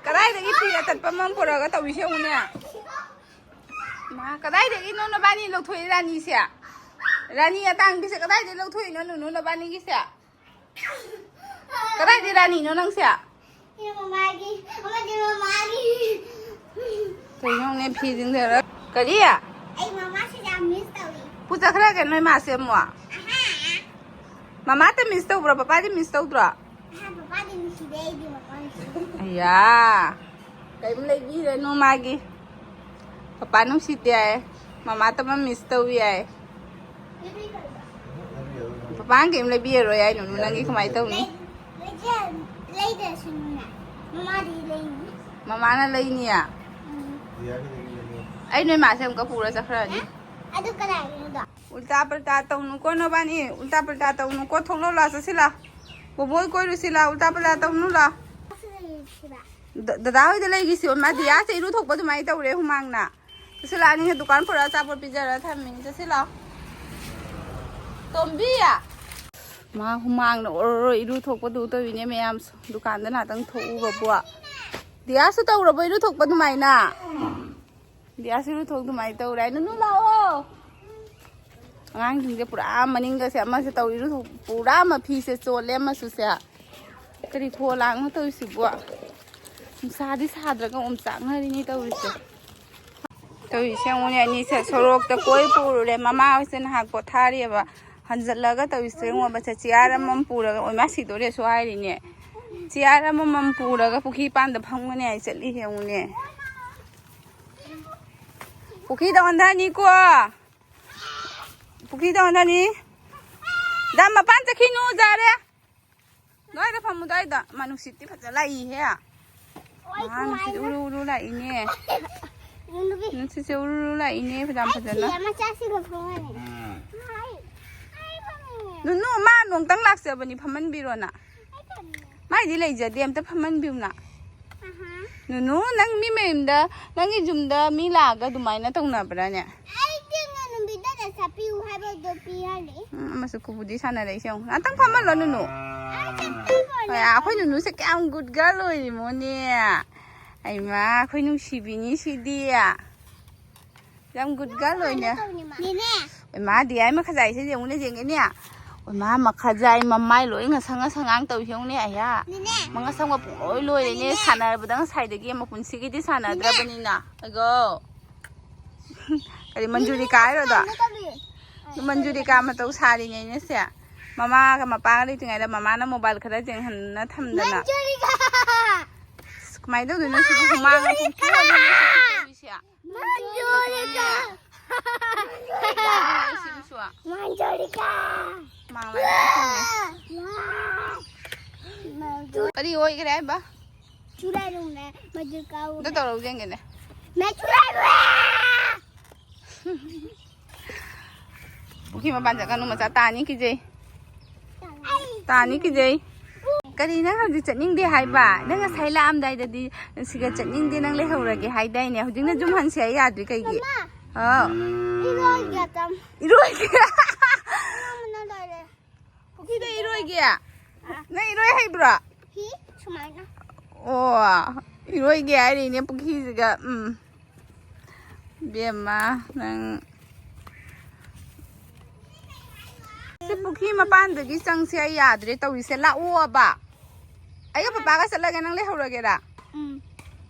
ꯀꯗꯥꯏꯗꯒꯤ ꯐꯤ ꯑꯇꯠꯄ ꯑꯃ ꯄꯨꯔꯛꯑꯒ ꯇꯧꯔꯤꯁꯦ ꯌꯦꯡꯉꯨꯅꯦ꯫ ꯃꯥ, ꯀꯗꯥꯏꯗꯒꯤꯅꯣ ꯅꯕꯥꯅꯤ ꯂꯧꯊꯣꯛꯏ ꯔꯥꯅꯤꯁꯦ? ꯔꯥꯅꯤ ꯑꯇꯥꯡꯕꯤꯁꯦ ꯀꯗꯥꯏꯗꯒꯤ ꯂꯧꯊꯣꯛꯏꯅꯣ ꯅꯨꯅꯨ ꯅꯕꯥꯅꯤꯒꯤꯁꯦ? ꯀꯗꯥꯏꯗꯒꯤ ꯔꯥꯅꯤꯅꯣ ꯅꯪꯁꯦ? ꯁꯤ ꯃꯃꯥꯒꯤ, ꯑꯃꯗꯤ ꯃꯃꯥꯒꯤ꯫ ꯀꯩꯅꯣꯅꯦ ꯐꯤꯁꯤꯡꯁꯦ? ꯀꯔꯤ? ꯑꯩ ꯃꯃꯥꯁꯦ ꯌꯥꯝ miss ꯇꯧꯏ꯫ ꯄꯨ ꯆꯠꯈ꯭ꯔꯒꯦ ꯅꯣꯏ ꯃꯥꯁꯦ ꯑꯃꯨꯛ? ꯑꯍꯥ꯫ ꯃꯃꯥꯇ miss ꯇꯧꯕ꯭ꯔꯣ? ꯄꯄꯥꯗꯤ miss ꯇꯧꯗ꯭ꯔꯣ? ꯑꯍꯥ, ꯄꯄꯥꯗꯤ ꯅꯨꯡꯁꯤꯗꯦ, ꯑꯩꯗꯤ ꯃꯃꯥ ꯅꯨꯡꯁꯤ꯫ ꯑꯌꯥ꯫ ꯀꯩꯝ ꯂꯩꯕꯤꯔꯅꯨ ꯃꯥꯒꯤ꯫ ꯄꯄꯥ ꯅꯨꯡꯁꯤꯗꯦ ꯍꯥꯏ꯫ ꯃꯃꯥꯇꯃꯛ miss ꯇꯧꯏ ꯍꯥꯏ꯫ ꯄꯄꯥꯅ ꯀꯩꯝ ꯂꯩꯕꯤꯔꯔꯣꯏ ꯍꯥꯏ ꯅꯨꯅꯨ, ꯅꯪꯒꯤ ꯀꯃꯥꯏꯅ ꯇꯧꯅꯤ? ꯂꯩꯗ꯭ꯔꯁꯨꯅꯦ, ꯃꯃꯥꯗꯤ ꯂꯩꯅꯤ꯫ ꯃꯃꯥꯅ ꯂꯩꯅꯤꯌꯦ? ꯎꯝ꯫ ꯑꯩ ꯅꯣꯏ ꯃꯥꯁꯦ ꯑꯃꯨꯛꯀ ꯄꯨꯔ ꯆꯠꯈ꯭ꯔꯅꯤ꯫ ꯑꯗꯨ ꯀꯅꯥꯒꯤꯅꯣꯗꯣ? ꯎꯜꯇꯥ ꯄꯜꯇꯥ ꯇꯧꯅꯨꯀꯣ ꯅꯕꯥꯅꯤ꯫ ꯎꯜꯇꯥ ꯄꯜꯇꯥ ꯇꯧꯅꯨꯀꯣ꯫ ꯊꯣꯛꯂꯛꯑꯣ ꯂꯥꯛꯑꯣ, ꯆꯠꯁꯤ ꯂꯥꯛꯑꯣ꯫ ꯕꯣꯕꯣꯏ ꯀꯣꯏꯔꯨꯁꯤ ꯂꯥꯛꯑꯣ꯫ ꯎꯜꯇꯥ ꯄꯜꯇꯥ ꯇꯧꯅꯨ ꯂꯥꯛꯑꯣ꯫ ꯗ-, ꯗꯗꯥ ꯍꯣꯏꯗ ꯂꯩꯈꯤꯁꯤ꯫ ꯃꯥ ꯗꯤꯌꯥꯁꯦ ꯏꯔꯨ ꯊꯣꯛꯄ ꯑꯗꯨꯃꯥꯏꯅ ꯇꯧꯔꯦ ꯍꯨꯃꯥꯡꯅ꯫ ꯆꯠꯁꯤ ꯂꯥꯛꯑꯣ꯫ ꯅꯤꯡꯒ ꯗꯨꯀꯥꯟ ꯄꯨꯔꯛꯑ ꯑꯆꯥꯄꯣꯠ ꯄꯤꯖꯔ ꯊꯝꯃꯤꯅꯤ꯫ ꯆꯠꯁꯤ ꯂꯥꯛꯑꯣ꯫ ꯇꯣꯝꯕꯤ! ꯃꯥ ꯍꯨꯃꯥꯡꯅ ꯑꯣꯔꯣ ꯑꯣꯔꯣ ꯏꯔꯨ ꯊꯣꯛꯄꯗꯨ ꯇꯧꯔꯤꯅꯦ ꯃꯌꯥꯝꯁꯨ꯫ ꯗꯨꯀꯥꯟꯗ ꯉꯍꯥꯛꯇꯪ ꯊꯣꯛꯎꯕꯕꯨ꯫ ꯗꯤꯌꯥꯁꯨ ꯇꯧꯔꯕꯣ ꯏꯔꯨ ꯊꯣꯛꯄ ꯑꯗꯨꯃꯥꯏꯅ? ꯗꯤꯌꯥꯁꯨ ꯏꯔꯨ ꯊꯣꯛ ꯑꯗꯨꯃꯥꯏꯅ ꯇꯧꯔꯦ꯫ ꯅꯨꯅꯨ ꯂꯥꯛꯑꯣ꯫ ꯑꯉꯥꯡꯁꯤꯡꯁꯦ ꯄꯨꯔꯥ ꯃꯅꯤꯡꯒꯁꯦ ꯑꯃꯁꯦ ꯇꯧꯔꯤ, ꯏꯔꯨ ꯊꯣꯛ-, ꯄꯨꯔꯥ ꯃꯐꯤꯁꯦ ꯆꯣꯠꯂꯦ ꯑꯃꯁꯨꯁꯦ꯫ ꯀꯔꯤ ꯈꯣꯂꯥꯡꯅꯣ ꯇꯧꯔꯤꯁꯤꯕꯣ? ꯅꯨꯡꯁꯥꯗꯤ ꯁꯥꯗ꯭ꯔꯒ ꯑꯣꯝꯆꯥꯛꯅꯔꯤꯅꯤ ꯇꯧꯔꯤꯁꯦ꯫ ꯇꯧꯔꯤꯁꯦ ꯌꯦꯡꯉꯨꯅꯦ, ꯑꯅꯤꯁꯦ ꯁꯣꯔꯣꯛꯇ ꯀꯣꯏ ꯄꯨꯔꯨꯔꯦ꯫ ꯃꯃꯥ ꯍꯣꯏꯁꯦ ꯅꯍꯥꯛ ꯄꯣꯊꯥꯔꯤꯑꯕ꯫ ꯍꯟꯖꯜꯂꯒ ꯇꯧꯔꯤꯁꯦ ꯌꯦꯡꯉꯣꯕ꯫ ꯆꯦ ꯆꯤꯌꯥꯔ ꯑꯃꯃꯝ ꯄꯨꯔꯒ ꯑꯣꯏꯃꯥ ꯁꯤꯗꯣꯔꯦꯁꯨ ꯍꯥꯏꯔꯤꯅꯦ꯫ ꯆꯤꯌꯥꯔ ꯑꯃꯃꯝ ꯄꯨꯔꯒ ꯄꯨꯈ꯭ꯔꯤ ꯄꯥꯟꯗ ꯐꯝꯒꯅꯤ ꯍꯥꯏ ꯆꯠꯂꯤ ꯌꯦꯡꯉꯨꯅꯦ꯫ ꯄꯨꯈ꯭ꯔꯤꯗ ꯑꯣꯟꯊꯅꯤꯀꯣ꯫ ꯄꯨꯈ꯭ꯔꯤꯗ ꯑꯣꯟꯊꯅꯤ꯫ ꯗꯥ ꯃꯄꯥꯟ ꯆꯠꯈꯤꯅꯨ, ꯖꯥꯔꯦ꯫ ꯑꯗꯨꯋꯥꯏꯗ ꯐꯝꯃꯨ, ꯑꯗꯨꯋꯥꯏꯗ꯫ ꯃꯥ ꯅꯨꯡꯁꯤꯠꯇꯤ ꯐꯖ ꯂꯥꯛꯏꯍꯦ꯫ ꯑꯣꯏ, ꯃꯥ ꯅꯨꯡꯁꯤꯠ ꯀꯃꯥꯏꯅ? ꯎꯔꯨ ꯎꯔꯨ ꯂꯥꯛꯏꯅꯦ꯫ ꯅꯨꯡꯁꯤꯠꯁꯦ ꯎꯔꯨ ꯎꯔꯨ ꯂꯥꯛꯏꯅꯦ, ꯐꯖ ꯐꯖꯅ꯫ ꯑꯩ ꯐꯤ ꯑꯃ ꯆꯥꯁꯤꯒ ꯐꯝꯃꯅꯤ꯫ ꯎꯝ꯫ ꯑꯩ, ꯑꯩ ꯐꯝꯅꯤꯡꯉꯦ꯫ ꯅꯨꯅꯨ, ꯃꯥ ꯅꯣꯡꯇꯪ ꯂꯥꯛꯆꯕꯅꯤ, ꯐꯝꯍꯟꯕꯤꯔꯣꯅ꯫ ꯑꯩ ꯐꯝꯅꯤꯡꯉꯦ꯫ ꯃꯥꯏꯗꯤ ꯂꯩꯖꯗꯦ, ꯑꯝꯇ ꯐꯝꯍꯟꯕꯤꯌꯨꯅ꯫ ꯑꯍꯥ꯫ ꯅꯨꯅꯨ, ꯅꯪ ꯃꯤ ꯃꯌꯨꯝꯗ, ꯅꯪꯒꯤ ꯌꯨꯝꯗ ꯃꯤ ꯂꯥꯛꯑꯒ ꯑꯗꯨꯃꯥꯏꯅ ꯇꯧꯅꯕ꯭ꯔꯥꯅꯦ? ꯑꯩꯗꯤ ꯉꯥꯅꯨꯕꯤꯗ ꯆꯠꯄꯤꯌꯨ ꯍꯥꯏꯕꯗꯣ ꯄꯤ ꯍꯥꯏꯅꯤ꯫ ꯎꯝ, ꯑꯃꯁꯨ ꯀꯨꯕꯨꯗꯤ ꯁꯥꯟꯅꯔꯛꯏꯁꯦ ꯌꯦꯡꯉꯨ꯫ ꯉꯥꯛꯇꯪ ꯐꯝꯍꯜꯂꯣ, ꯅꯨꯅꯨ꯫ ꯑꯩ ꯆꯠꯄꯤꯌꯨ ꯍꯣꯏ, ꯑꯩꯈꯣꯏ ꯅꯨꯅꯨꯁꯦ ꯀꯌꯥꯝ good girl ꯑꯣꯏꯔꯤꯃꯣꯅꯦ꯫ ꯑꯩꯃꯥ, ꯑꯩꯈꯣꯏ ꯅꯨꯡꯁꯤꯕꯤꯅꯤ ꯁꯤꯗꯤ꯫ ꯌꯥꯝ good girl ꯑꯣꯏꯅꯦ꯫ ꯅꯦꯅꯦ꯫ ꯏꯃꯥ, ꯗꯤꯌꯥꯏ ꯃꯈꯖꯥꯏꯁꯦ ꯌꯦꯡꯉꯨꯅꯦ, ꯌꯦꯡꯒꯦꯅꯦ꯫ ꯏꯃꯥ, ꯃꯈꯖꯥꯏ ꯃꯃꯥꯏ ꯂꯣꯏ ꯉꯁꯪ ꯉꯁꯪ ꯉꯥꯡ ꯇꯧꯏ ꯌꯦꯡꯉꯨꯅꯦ, ꯑꯌꯥ꯫ ꯅꯦꯅꯦ꯫ ꯃꯉꯛꯁꯝꯒ ꯄꯨꯡꯂꯣꯏ ꯂꯣꯏꯔꯦꯅꯦ, ꯅꯦꯅꯦ꯫ ꯁꯥꯟꯅꯔꯕꯗ ꯉꯁꯥꯏꯗꯒꯤ ꯃꯄꯨꯟꯁꯤꯒꯤꯗꯤ ꯁꯥꯟꯅꯗ꯭ꯔꯕꯅꯤꯅ꯫ ꯑꯩꯒꯣ꯫ ꯀꯔꯤ ꯃꯟꯖꯨꯔꯤꯀꯥ ꯍꯥꯏꯔꯣꯗꯣ? ꯅꯦꯅꯦ ꯀꯧꯕꯤ꯫ ꯃꯟꯖꯨꯔꯤꯀꯥ ꯃꯇꯧ ꯁꯥꯔꯤꯉꯩꯅꯦ ꯁꯦ꯫ ꯃꯃꯥꯒ ꯃꯄꯥꯒ ꯂꯩꯇ꯭ꯔꯤꯉꯩꯗ ꯃꯃꯥꯅ mobile ꯈꯔ ꯌꯦꯡꯍꯟꯅ ꯊꯝꯗꯅ꯫ ꯃꯟꯖꯨꯔꯤꯀꯥ! ꯑꯁ, ꯀꯃꯥꯏꯅ ꯇꯧꯗꯣꯏꯅꯣ ꯁꯤꯕꯨ? ꯍꯨꯃꯥꯡꯅ ꯄꯨꯡꯊꯣꯛꯑꯅꯤ ꯁꯤꯕꯨ ꯇꯧꯔꯤꯁꯦ꯫ ꯃꯟꯖꯨꯔꯤꯀꯥ! ꯁꯤꯕꯨꯁꯨ꯫ ꯃꯟꯖꯨꯔꯤꯀꯥ! ꯃꯥꯡꯂꯥꯏ ꯊꯝꯃꯦ꯫ ꯀꯔꯤ ꯑꯣꯏꯈ꯭ꯔꯦ ꯍꯥꯏꯕ? ꯆꯨꯔꯥꯏꯔꯣꯡꯅꯦ, ꯃꯗꯨ ꯀꯥꯎ꯫ ꯑꯝꯇ ꯇꯧꯔꯧ ꯌꯦꯡꯒꯦꯅꯦ꯫ ꯃꯦ ꯆꯨꯔꯥꯏꯔꯣꯡ! ꯄꯨꯈ꯭ꯔꯤ ꯃꯄꯥꯟ ꯆꯠꯀꯅꯨ ꯃꯆꯥ, ꯇꯥꯅꯤ ꯀꯤꯖꯩ꯫ ꯑꯩ ꯇꯥꯅꯤ ꯀꯤꯖꯩ꯫ ꯀꯔꯤ, ꯅꯪ ꯍꯧꯖꯤꯛ ꯆꯠꯅꯤꯡꯗꯦ ꯍꯥꯏꯕ? ꯅꯪ ꯉꯁꯥꯏ ꯂꯥꯛꯑꯝꯗꯥꯏꯗꯗꯤ ꯁꯤꯒ ꯆꯠꯅꯤꯡꯗꯦ, ꯅꯪ ꯂꯩꯍꯧꯔꯒꯦ ꯍꯥꯏꯗꯥꯏꯅꯦ? ꯍꯧꯖꯤꯛꯅ ꯌꯨꯝ ꯍꯟꯁꯦ ꯍꯥꯏ ꯌꯥꯗ꯭ꯔꯤ ꯀꯩꯒꯤ? ꯃꯃꯥ, ꯍꯥꯎ꯫ ꯏꯔꯣꯏꯒꯦ ꯇꯝ꯫ ꯏꯔꯣꯏꯒꯦ? ꯃꯃꯥꯅ ꯂꯣꯏꯔꯦ꯫ ꯄꯨꯈ꯭ꯔꯤꯗ ꯏꯔꯣꯏꯒꯦ? ꯅꯪ ꯏꯔꯣꯏ ꯍꯩꯕ꯭ꯔꯣ? ꯍꯤ, ꯁꯨꯃꯥꯏꯅ꯫ ꯑꯣ, ꯏꯔꯣꯏꯒꯦ ꯍꯥꯏꯔꯤꯅꯦ ꯄꯨꯈ꯭ꯔꯤꯁꯤꯒ꯫ ꯎꯝ꯫ ꯕꯦꯝꯃ, ꯅꯪ ꯁꯤ ꯄꯨꯈ꯭ꯔꯤ ꯃꯄꯥꯟꯗꯒꯤ ꯆꯪꯁꯦ ꯍꯥꯏ ꯌꯥꯗ꯭ꯔꯦ ꯇꯧꯔꯤꯁꯦ꯫ ꯂꯥꯛꯑꯣꯕ꯫ ꯑꯩꯒ ꯄꯄꯥꯒ ꯆꯠꯂꯒꯦ, ꯅꯪ ꯂꯩꯍꯧꯔꯒꯦꯔꯥ? ꯎꯝ꯫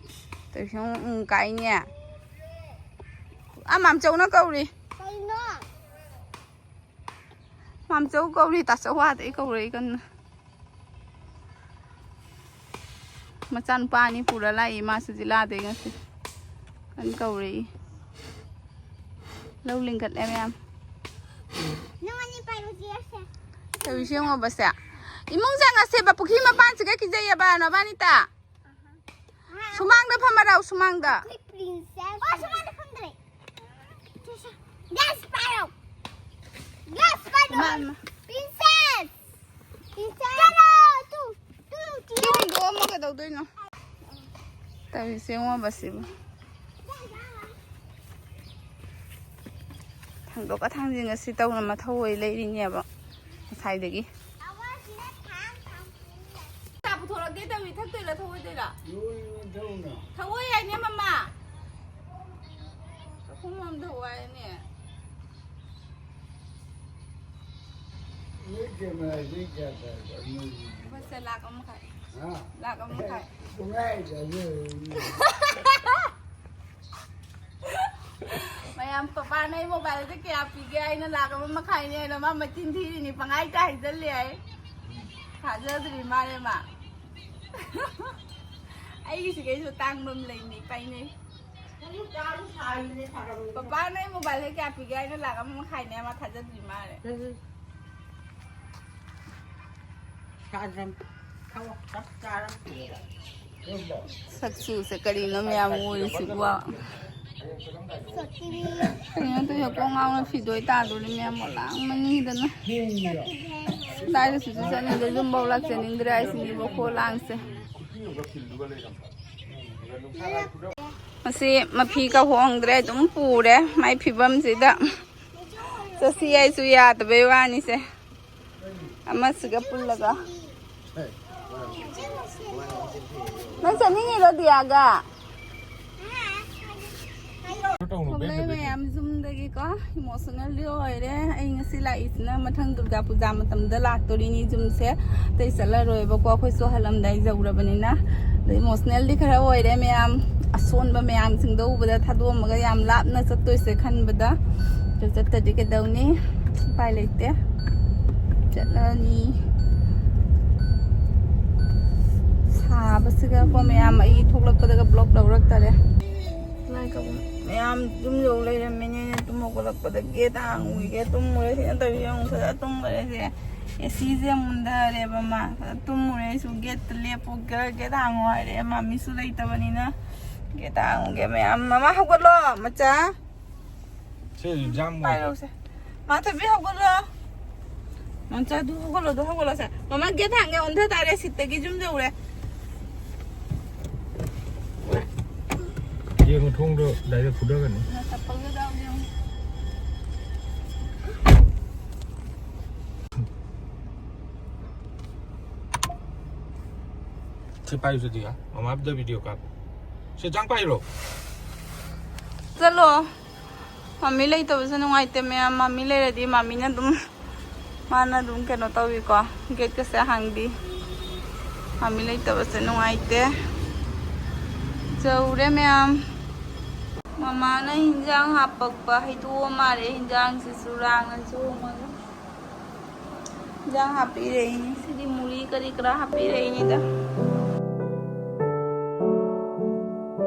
ꯇꯧꯔꯤꯁꯦ ꯑꯃꯨꯛ ꯎꯝ ꯀꯥꯏꯅꯦ꯫ ꯑꯥ, ꯃꯥꯝꯆꯧꯅ ꯀꯧꯔꯤ꯫ ꯀꯩꯅꯣ? ꯃꯥꯝꯆꯧ ꯀꯧꯔꯤ, ꯇꯥꯆꯧ ꯑꯥꯗꯩ ꯀꯧꯔꯛꯏ ꯀꯟꯅ꯫ ꯃꯆꯥꯅꯨꯄꯥ ꯑꯅꯤ ꯄꯨꯔ ꯂꯥꯛꯏ, ꯃꯥꯁꯨ ꯖꯤꯂꯥꯗꯩ ꯉꯁꯤ꯫ ꯀꯟꯅ ꯀꯧꯔꯛꯏ꯫ ꯂꯧ ꯂꯤꯡꯈꯠꯂꯦ ꯃꯌꯥꯝ꯫ ꯅꯪ ꯑꯅꯤ ꯄꯥꯏꯔꯨꯁꯤ ꯌꯥꯁꯦ꯫ ꯇꯧꯔꯤꯁꯦ ꯌꯦꯡꯉꯣꯕꯁꯦ꯫ ꯏꯃꯨꯡ ꯆꯪꯉꯁꯦꯕ, ꯄꯨꯈ꯭ꯔꯤ ꯃꯄꯥꯟꯁꯤꯒ ꯀꯤꯖꯩꯌꯦꯕ, ꯅꯕꯥꯅꯤꯇ꯫ ꯁꯨꯃꯥꯡꯗ ꯐꯝꯃꯔꯥꯎ, ꯁꯨꯃꯥꯡꯗ꯫ ꯑꯩꯈꯣꯏ princess꯫ ꯑꯣ, ꯁꯨꯃꯥꯡꯗ ꯐꯝꯗ꯭ꯔꯦ꯫ Yes, ꯄꯥꯏꯔꯣ꯫ Yes, ꯄꯥꯏꯔꯣ꯫ ꯏꯃꯥ, ꯏꯃꯥ꯫ Princess꯫ Princess꯫ ꯆꯠꯂꯣ, ꯇꯨ, ꯇꯨ, ꯇꯨ꯫ ꯁꯤ ꯍꯨꯟꯗꯣꯛꯑꯝꯃꯣ ꯀꯩꯗꯧꯗꯣꯏꯅꯣ? ꯇꯧꯔꯤꯁꯦ ꯌꯦꯡꯉꯣꯕ ꯁꯤꯕꯨ꯫ ꯊꯥꯡꯗꯣꯛꯀ ꯊꯥꯡꯖꯤꯟꯒ ꯁꯤ ꯇꯧꯅ ꯃꯊꯧ ꯑꯣꯏ ꯂꯩꯔꯤꯅꯦꯕ ꯉꯁꯥꯏꯗꯒꯤ꯫ ꯆꯥ ꯄꯨꯊꯣꯔꯛꯀꯦ ꯇꯧꯔꯤ, ꯊꯛꯇꯣꯏꯔꯥ ꯊꯛꯑꯣꯏꯗꯣꯏꯔꯥ? ꯂꯣꯏꯅ ꯊꯛꯎꯅ꯫ ꯊꯛꯑꯣꯏ ꯍꯥꯏꯅꯦ ꯃꯃꯥ꯫ ꯆꯥꯛꯈꯨꯝ ꯑꯃ ꯊꯛꯑꯣ ꯍꯥꯏꯅꯦ꯫ ꯅꯣꯏ camera ꯁꯤ ꯀꯌꯥ ꯇꯥꯏꯕ? ꯅꯣꯏꯒꯤ ꯑꯩꯈꯣꯏꯁꯦ ꯂꯥꯛ ꯑꯃ ꯃꯈꯥꯏ꯫ ꯍꯥ? ꯂꯥꯛ ꯑꯃ ꯃꯈꯥꯏ꯫ ꯄꯨꯡꯍꯥꯏ ꯍꯥꯏꯖꯜꯂꯦ꯫ ꯃꯌꯥꯝ, ꯄꯄꯥꯅ ꯑꯩ mobileꯁꯦ ꯀꯌꯥ ꯄꯤꯒꯦ? ꯑꯩꯅ ꯂꯥꯛ ꯑꯃ ꯃꯈꯥꯏꯅꯦ ꯍꯥꯏꯅ ꯃꯥ ꯃꯆꯤꯟ ꯊꯤꯔꯤꯅꯤ, ꯄꯪꯍꯥꯏꯇ ꯍꯥꯏꯖꯜꯂꯦ ꯍꯥꯏ꯫ ꯊꯥꯖꯗ꯭ꯔꯤ ꯃꯥꯜꯂꯦ ꯃꯥ꯫ ꯑꯩꯒꯤꯁꯤꯒꯩꯁꯨ ꯇꯥꯡꯕ ꯑꯃ ꯂꯩꯅꯤ, ꯄꯥꯏꯅꯩ꯫ ꯄꯄꯥꯅ ꯑꯩ mobileꯁꯦ ꯀꯌꯥ ꯄꯤꯒꯦ ꯍꯥꯏꯅ ꯂꯥꯛ ꯑꯃ ꯃꯈꯥꯏꯅꯦ, ꯃꯥ ꯊꯥꯖꯗ꯭ꯔꯤ ꯃꯥꯜꯂꯦ꯫ ꯁꯥꯗ꯭ꯔꯝ꯫ ꯁꯛꯆꯨꯁꯦ ꯀꯔꯤꯅꯣ ꯃꯌꯥꯝ ꯑꯣꯏꯔꯤꯁꯤꯕꯣ? ꯀꯔꯤꯅꯣ ꯇꯧꯔꯤꯁꯦ? ꯀꯣꯡ ꯉꯥꯎꯅ ꯐꯤꯗꯣꯏ ꯇꯥꯗꯣꯔꯤ ꯃꯌꯥꯝ ꯑꯣ ꯂꯥꯡꯃꯟꯈꯤꯗꯅ꯫ ꯀꯗꯥꯏꯗꯁꯨ ꯆꯠꯅꯤꯡꯗꯦ, ꯌꯨꯝꯐꯧ ꯂꯥꯛꯆꯅꯤꯡꯗ꯭ꯔꯦ ꯍꯥꯏꯁꯤꯅꯤꯕ ꯈꯣꯂꯥꯡꯁꯦ꯫ ꯃꯁꯤ ꯃꯐꯤ ꯀꯍꯣꯡꯗ꯭ꯔꯦ, ꯑꯗꯨꯝ ꯄꯨꯔꯦ ꯃꯥꯏ ꯐꯤꯕꯝꯁꯤꯗ꯫ ꯆꯠꯁꯤ ꯍꯥꯏꯁꯨ ꯌꯥꯗꯕꯩ ꯋꯥꯅꯤꯁꯦ꯫ ꯑꯃꯁꯤꯒ ꯄꯨꯜꯂꯒ꯫ ꯅꯪ ꯆꯠꯅꯤꯡꯉꯤꯔꯣ ꯗꯤꯌꯥꯒ? ꯊꯣꯛꯂꯛꯑꯦ ꯃꯌꯥꯝ ꯌꯨꯝꯗꯒꯤꯀꯣ, ꯏꯃꯣꯁꯅꯦꯜꯗꯤ ꯑꯣꯏꯔꯦ꯫ ꯑꯩ ꯉꯁꯤ ꯂꯥꯛꯏꯁꯤꯅ ꯃꯊꯪ ꯗꯨꯔꯒꯥ ꯄꯨꯖꯥ ꯃꯇꯝꯗ ꯂꯥꯛꯇꯣꯔꯤꯅꯤ ꯌꯨꯝꯁꯦ꯫ ꯑꯇꯩ ꯆꯠꯂꯔꯣꯏꯕꯀꯣ, ꯑꯩꯈꯣꯏꯁꯨ ꯍꯜꯂꯝꯗꯥꯏ ꯌꯧꯔꯕꯅꯤꯅ꯫ ꯑꯗꯩ ꯏꯃꯣꯁꯅꯦꯜꯗꯤ ꯈꯔ ꯑꯣꯏꯔꯦ ꯃꯌꯥꯝ꯫ ꯑꯁꯣꯟꯕ ꯃꯌꯥꯝꯁꯤꯡꯗꯣ ꯎꯕꯗ ꯊꯥꯗꯣꯛꯑꯝꯃꯒ ꯌꯥꯝ ꯂꯥꯞꯅ ꯆꯠꯇꯣꯏꯁꯦ ꯈꯟꯕꯗ꯫ ꯑꯗꯨ ꯆꯠꯇꯗꯤ ꯀꯩꯗꯧꯅꯤ? ꯎꯄꯥꯏ ꯂꯩꯇꯦ꯫ ꯆꯠꯂꯅꯤ꯫ ꯁꯥꯕꯁꯤꯒꯀꯣ ꯃꯌꯥꯝ ꯑꯩ ꯊꯣꯛꯂꯛꯄꯗꯒ ꯕ꯭ꯂꯣꯛ ꯂꯧꯔꯛꯇꯔꯦ꯫ ꯂꯥꯏ ꯀꯕꯨ ꯃꯌꯥꯝ ꯌꯨꯝ ꯌꯧ ꯂꯩꯔꯝꯃꯤꯅꯦ꯫ ꯇꯨꯝ ꯍꯧꯒꯠꯂꯛꯄꯗ ꯒꯦꯠ ꯍꯥꯡꯉꯨꯒꯦ ꯇꯨꯝꯃꯨꯔꯦ꯫ ꯁꯤꯅ ꯇꯧꯔꯤꯁꯦ ꯌꯦꯡꯉꯨ, ꯐꯖꯅ ꯇꯨꯝꯈ꯭ꯔꯦ ꯁꯦ꯫ ꯑꯦ ꯁꯤꯁꯦ ꯃꯨꯟꯊꯔꯦꯕ ꯃꯥ꯫ ꯐꯖꯅ ꯇꯨꯝꯃꯨꯔꯦ꯫ ꯑꯩꯁꯨ ꯒꯦꯠꯇ ꯂꯦꯞꯄꯨ, ꯒꯦꯠ ꯍꯥꯡꯉꯨ ꯍꯥꯏꯔꯛꯑꯦ꯫ ꯃꯥꯃꯤꯁꯨ ꯂꯩꯇꯕꯅꯤꯅ ꯒꯦꯠ ꯍꯥꯡꯉꯨꯒꯦ ꯃꯌꯥꯝ꯫ ꯃꯃꯥ ꯍꯧꯒꯠꯂꯣ ꯃꯆꯥ꯫ ꯁꯤ ꯌꯥꯝ ꯄꯥꯏꯔꯛꯎꯁꯦ꯫ ꯃꯥꯊꯕꯤ ꯍꯧꯒꯠꯂꯣ꯫ ꯃꯆꯥꯗꯨ ꯍꯧꯒꯠꯂꯣ, ꯑꯗꯨ ꯍꯧꯒꯠꯂꯣꯁꯦ꯫ ꯃꯃꯥ ꯒꯦꯠ ꯍꯥꯡꯒꯦ, ꯑꯣꯟꯊ ꯇꯥꯔꯦ, ꯁꯤꯠꯇꯒꯤ ꯌꯨꯝ ꯌꯧꯔꯦ꯫ ꯌꯦꯡꯉꯨ, ꯊꯣꯡꯗꯣ ꯗꯥꯏꯔꯦꯛ ꯐꯨꯗꯒꯅꯤ꯫ ꯆꯞꯄꯜꯒ ꯌꯥꯎꯗꯦ ꯌꯦꯡꯉꯨ꯫ ꯁꯤ ꯄꯥꯏꯌꯨꯁꯦ ꯗꯤꯌꯥ, ꯃꯃꯥꯗ ꯚꯤꯗꯤꯑꯣ ꯀꯥꯞꯄꯣ꯫ ꯁꯤ ꯆꯥꯡ ꯄꯥꯏꯔꯣ꯫ ꯆꯠꯂꯣ꯫ ꯃꯝꯃꯤ ꯂꯩꯇꯕꯁꯦ ꯅꯨꯡꯉꯥꯏꯇꯦ ꯃꯌꯥꯝ꯫ ꯃꯝꯃꯤ ꯂꯩꯔꯗꯤ ꯃꯝꯃꯤꯅ ꯑꯗꯨꯝ, ꯃꯥꯅ ꯑꯗꯨꯝ ꯀꯩꯅꯣ ꯇꯧꯏꯀꯣ, ꯒꯦꯠꯀꯁꯦ ꯍꯥꯡꯕꯤ꯫ ꯃꯝꯃꯤ ꯂꯩꯇꯕꯁꯦ ꯅꯨꯡꯉꯥꯏꯇꯦ꯫ ꯌꯧꯔꯦ ꯃꯌꯥꯝ꯫ ꯃꯃꯥꯅ ꯍꯤꯟꯖꯥꯡ ꯍꯥꯞꯄꯛꯄ ꯍꯩꯗꯣꯛꯑ ꯃꯥꯜꯂꯦ꯫ ꯍꯤꯟꯖꯥꯡꯁꯤꯁꯨ ꯔꯥꯡꯅ ꯆꯣꯡꯉꯒ ꯍꯤꯟꯖꯥꯡ ꯍꯥꯞꯄꯤꯔꯛꯏꯅꯤ꯫ ꯁꯤꯗꯤ ꯃꯨꯔꯤ ꯀꯔꯤ ꯀꯔꯥ ꯍꯥꯞꯄꯤꯔꯛꯏꯅꯤꯗ꯫